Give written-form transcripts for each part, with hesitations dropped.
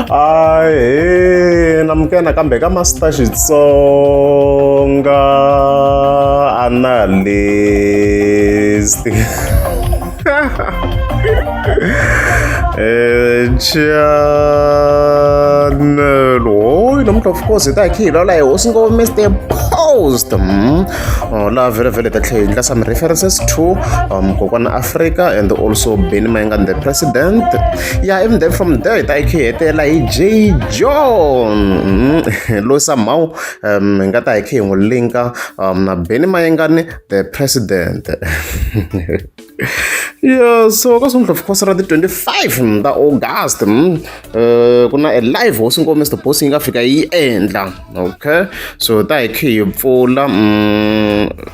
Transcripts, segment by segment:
Ahee namukela nakambe ka Master Xitsonga Analyst channel hoyi namuntlha of course hi ta hi khe hi vulavula hi hosi ngoma Mr Post laha vhele vhele hi ta tlhela hi endla some references to kokwana Africa and also Benny Mayengani the president yeah even then from there hi ta hi khe hi hetelela hi J John loyi somehow hi nga ta hi khe hi n'wi linka na Benny Mayengani the president yeah so ka sontlha of course ra ti 25 ta August ku na a live hosi ngoma Mr Boss yi nga fika yi endla okay so ta hi khe hi pfula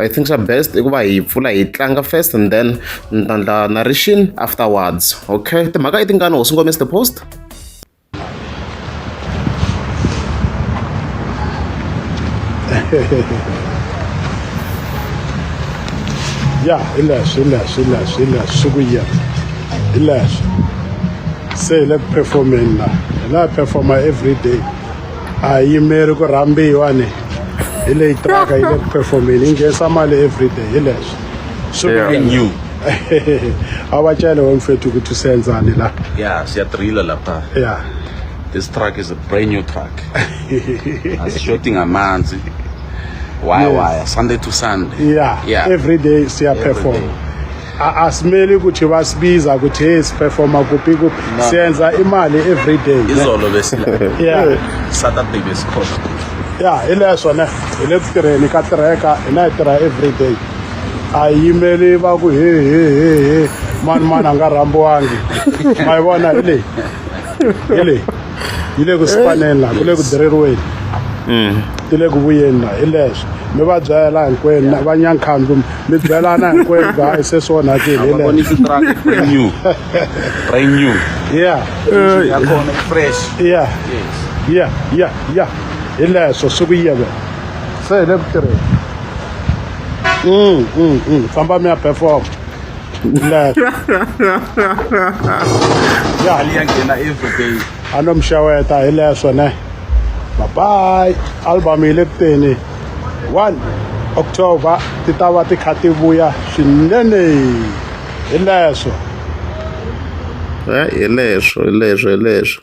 I think xa best i ku va hi pfula hi tlanga first and then ni ta endla narration afterwards okay timhaka i tingani hosi ngoma Mr Post Ya hi leswi hi leswi hi leswi hi leswi swi ku yini hi leswi se hi le ku performeni la hi la performa every day a hi yimeri ku rhambiwa ni hi leyi traka yi le ku performeni yi nghenisa mali every day hi leswi swi ku Yeah. yini New. a va cele we mfethu ukuthi usenzani la Yeah, siyadrilla lapha. ya This truck is a brand new truck. Asishoti ngamanzi. Wire wire Sunday to Sunday. Yeah, Yeah. every day siya Every perform. day. Asimeli ukuthi basibiza ukuthi hey siperforma kuphi kuphi siyenza imali every day ne? Izolo besila. Yeah. Saturday besikhona. Ya hi leswo ne hi le ku tirheni ka tirheka hina hi tirha every day a hi yimeli va ku he he he he mani mani a nga rhambiwangi ma yi vona hi leyi hi leyi yi le ku sipaneni laha ku le ku direriweni ti le ku vuyeni laha hi leswo mi va byela hinkwenu va nyankhambi mi byelana hinkwenu ku hayi se swi onhakile hi leswo Ababonisa truck brand new. Brand new. yeah Yakhona fresh. yeah Yes. yeah yeah yeah hi leswo swi ku yeve se hi le ku tirheni famba mi ya perform leswo ya Mali yangena every day. A no mi xeweta hi leswo ne bye bye album yi le ku teni 1 October ti ta va ti kha ti vuya swinene hi leswo hi leswo hi leswo hi leswo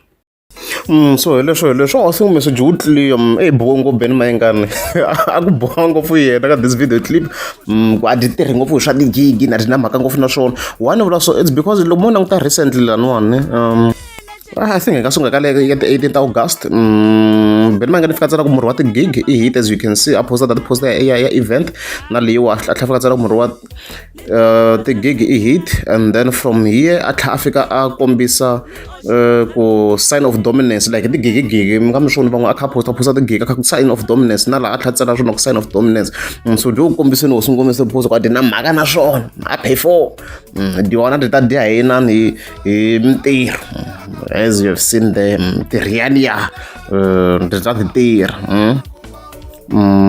so hi leswo hi leswo a swi message wu clear e bohe ngopfu Benny Mayengani a ku boha ngopfu yena ka this video clip ku a dyi tirhi ngopfu hi swa tigigi na dyi na mhaka ngopfu na swona one vula so it's because loko mo languta recently laniwani I think hi nga sungula ka le ya ti 18 ta August Benny Mayengani fika tsala ku murhi wa tigigi i hit as you can see a posta that post ya ya event na leyiwa a tlhela fika tsala ku murhi wa tigigi i hit and then from here a tlhela a fika a kombisa ku sign of dominance like tigigigigi mi nga mi swona van'we a kha posta posta tigigi a kha sign of dominance na laha a tlhela tsala swona ku sign of dominance so dyi ku kombiseni hosi ngomisa post ku a dyi na mhaka na swona a perform dyiwana dyi ta dya hi inani hi hi mintirho as you have seen there mintirho yaliya ndzi ta ti tirha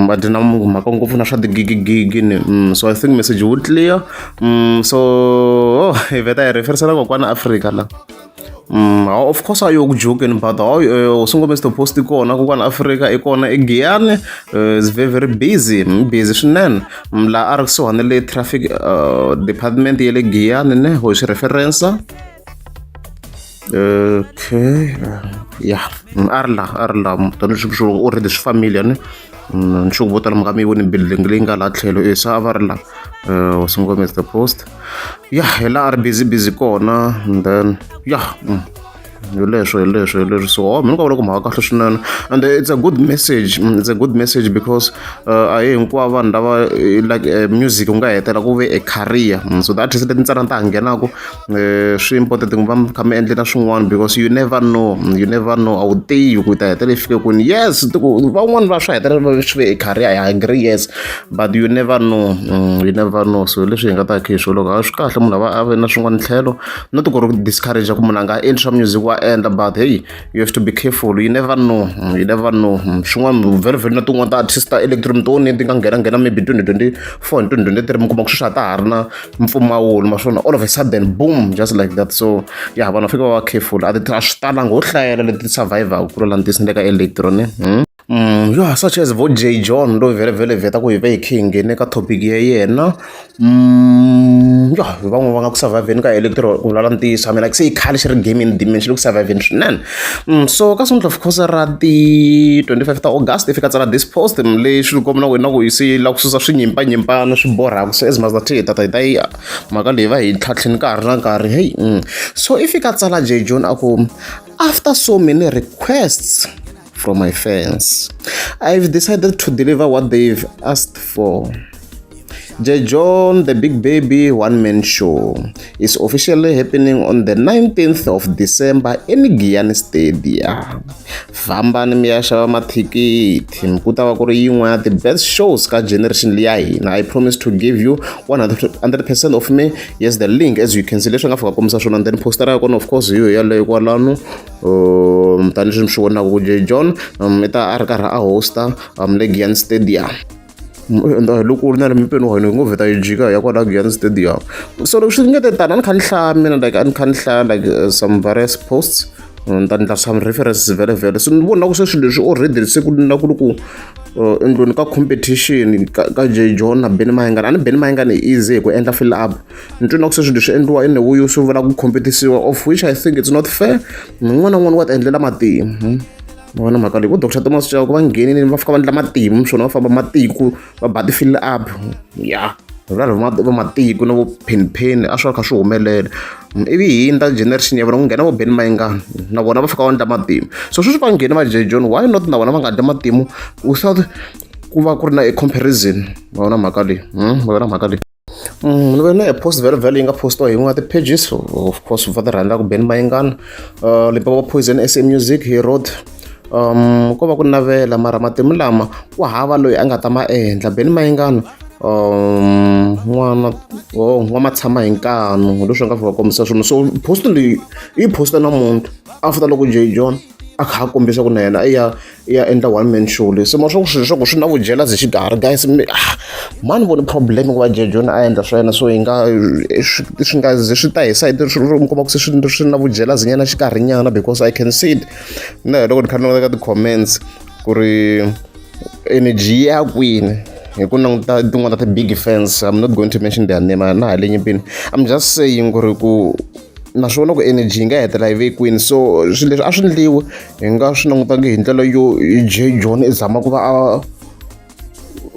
va dyi na mhaka ngopfu na swa tigigigigi ni so I think message wu clear so oh, hi vheta hi referisela kokwana Afrika la of course a yo ku jokeni but how swi Mr Post i kona kokwana Afrika i kona eGiyani is very very busy busy swinene laha a ri kusuhani le traffic department ya le Giyani ne ho swi referensa okay ya a ri laha a ri laha tanihi swi already swi familiar ne ni sure vo tala mi nga mi yi voni building leyi nga laha tlhelo e se a va ri laha hosi ngome Mr Post ya hi laha a ri busy busy kona and then ya hi leswo hi leswo hi leswo so mina ni nga vula ku mhaka kahle swinene and it's a good message it's a good message because a hi hinkwavo vanhu lava like music ku nga hetela ku ve a career so the artist leti ntsena ta ha nghenaku swi important ku va mi kha mi endle na swin'wana because you never know you never know a wu tivi ku ta hetelela yi fike kwini yes van'wani va swa hetelela swi ve a career I agree yes but you never know you never know so leswi hi nga ta kha hi swo loko a swi kahle munhu a va a ve na swin'wana tlhelo not ku ri ku discourage ku munhu a nga endli swa music wa va endla, but hey, you have to be careful. You never know, you never know. Swin'wana very very na tin'wana ta artist ta electro toni ti nga nghena nghena maybe 2024 and 2023, mi kuma ku sweswi a ta ha ri na mpfumawulo maswona, all of a sudden, boom, just like that. So yeah, vanhu va fika va va careful. A ti a swi talanga ho hlayela leti survivor ku tlula ni le ka electro ne. Yeah, such as vo J John loyi vhele vhele vheta ku hi va hi khe hi nghene ka topic ya yena. Yeah, van'we va nga ku surviveni ka electro, ku vulavula ntiyiso. I mean, like, se i khale xi ri game in dimension, le ku surviveni swinene. So ka Sonto, of course, ra ti 25 ta August, i fika tsala this post leyi swi komba na wena ku se yi lava ku susa swinyimpanyimpa swi borhaka. So as Master T tata hi ta yi mhaka leyi va hi tlhatlheni ka ha ri na nkarhi, hey. So i fika tsala J John a ku, "After so many requests from my fans, I've decided to deliver what they've asked for. J John the Big Baby One Man Show is officially happening on the 19th of December in Giyani Stadium. Fambani mi ya xava mathikithi, ku ta va ku ri yin'wana ya ti-best shows ka generation liya hina. I promise to give you 100% of me. Yes, the link, as you can see, leswi nga fika kombisa swona, and then poster ya kona, of course, hi yo yaleyo kwalano. Tanihileswi mi swi vonaka ku J John i ta a ri karhi a hosta le Giyani Stadium. Enda loko u ri na le mipeni wa hina hi ngo vheta yi jika ya kwala Giyani Stadium. So loko swi ringete tani, a ni kha ni hlaya mina, like, a ni kha ni hlaya, like, some various posts, ni ta endla some references vhele vhele. So ni vona ku se swilo leswi already se ku na ku ri ku endlweni ka competition ka J John na Benny Mayengani. A ni Benny Mayengani easy hi ku endla fill up, ni twi na ku se swilo leswi endliwa in a way yo swi vula ku competisiwa, of which I think it's not fair. Un'wana na un'wana wa ti endlela matimu. Ma vona mhaka leyi, vo Dr Thomas Chauke va nghenini, va fika va endla matimu swona, va famba matiko va ba ti-fill up ya vula va matiko na vo phenipheni, a swi va kha swi humelela. Ivi hindza generation ya vona, ku nghena vo Benny Mayengani, na vona va fika va endla matimu. So sweswi va nghene va J John, why not na vona va nga endli matimu without ku va ku ri na a comparison? Ma vona mhaka leyi? Ma vona mhaka leyi? Ni vone e post vhele vhele yi nga postiwa hi yin'we ya ti-pages, of course, va ti rhandzaka Benny Mayengani, Limpopo Poison SA Music. He wrote, ko va ku navela, mara matimu lama ku hava loyi a nga ta ma endla. Benny Mayengani, n'wana oh n'wamatshama hi nkanu, leswi nga fika kombisa swona. So post leyi yi posta namuntlha after loko J John a kha a kombisa ku na yena i ya endla one man show leyi. Se ma swa ku swilo swa ku swi na vujealous xikarhi, guys. Mani voni problem ku va J John a endla swa yena, so hi nga swi nga ze swi ta hi side mi kuma ku se swi na vujealous nyana xikarhi nyana, because I can see it na hi loko ni kha ni languta ka ti-comments ku ri energy ya kwini hi ku languta tin'wana ta ti-big fans. I'm not going to mention their name, na ha le nyimpini. I'm just saying ku ri ku naswona ku energy yi nga hetelela yi ve kwini. So swilo leswi a swi endliwi, hi nga swi langutangi hi ndlela yo J John i zama ku va a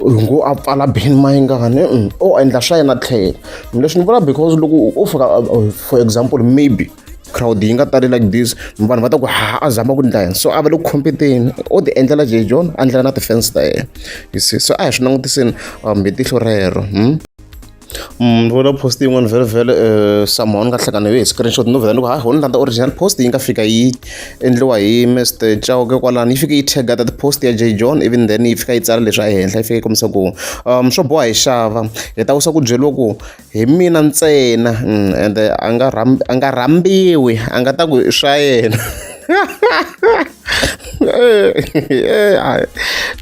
ngo a pfala Benny Mayengani o endla swa yena tlhelo. Leswi ni vula because loko u fika, for example, maybe crowd yi nga tali like this, vanhu va ta ku ha a zama ku endla yini. So a va le ku competeni, o ti endlela J John, a endlela na ti-fans ta yena, you see. So a hi swi langutiseni hi tihlo rero. Ni vona post yin'wana vhele vhele, somehow ni nga hlangana hi screenshot, no vhela ni ku hayi, ho ni landza original post yi nga fika yi endliwa hi Mr Chauke kwalano. Yi fike yi tag that post ya J John, even then yi fika yi tsala leswi a henhla, yi fika yi kombisa ku swo boha hi xava, hi ta wusa ku byeriwa ku hi mina ntsena, ende a nga a nga rhambiwi, a nga ta ku swa yena.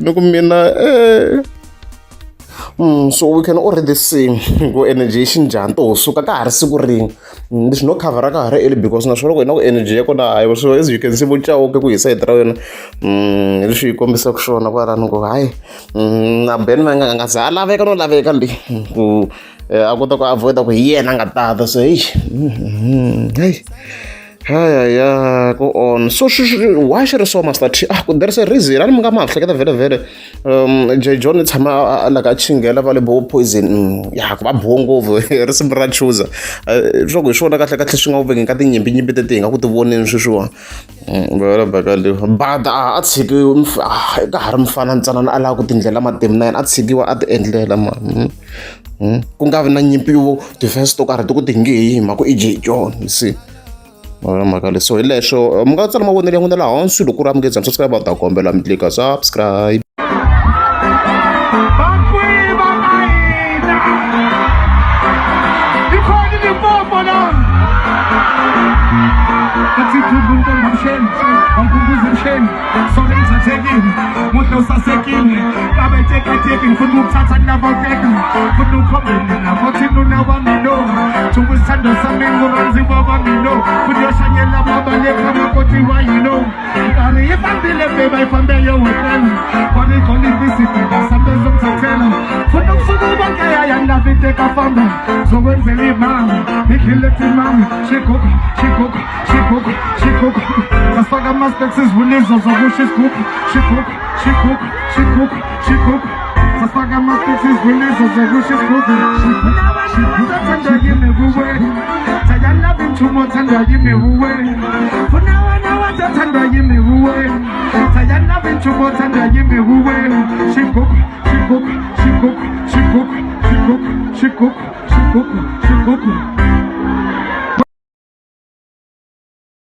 Ni ku mina. So we can already see ku energy yi xinjhani to suka ka ha ri siku rin'we. Leswi no khavhara ka ha ri early, because naswona ku na ku energy ya kona hayi. So as you can see, vo Chauke ku hi sayiti ra wena, leswi yi kombisaka swona kwalano ku hayi, na Ben va nga nga za a laveka no laveka leyi ku a kota ku avoid ku hi yena a nga tata. So heyi, heyi, hayaya ku on. So why xi ri so, Master T? Ah, ku there is a reason. A ni mi nga ma ha hleketa vhele vhele, J John tshama a laka a chingela va le bo Poison, ya ku va biwe ngopfu risimu ra chooser, swa ku hi swona kahle kahle swi nga ku veki ka tinyimpi nyimpi teti hi nga ku ti voneni sweswiwa vhele baka leyi. But a tshikiwi, ka ha ri mufana ntsanana, a lava ku tindlela matimu na yena, a tshikiwa a ti endlela ma ku nga vi na nyimpi yo ti-fans to karhi ti ku ti nge hi mhaka i J John, you see. Mhaka leyi. So hi leswo mi nga tsala mavonelo ya n'wina laha hansi. Loko ku ri amukeza subscribe, ta kombela mi tlika subscribe. Vakwiva ka hina ikhona Limpopo la. She cook, she cook, she cook, she cook, she cook, she cook.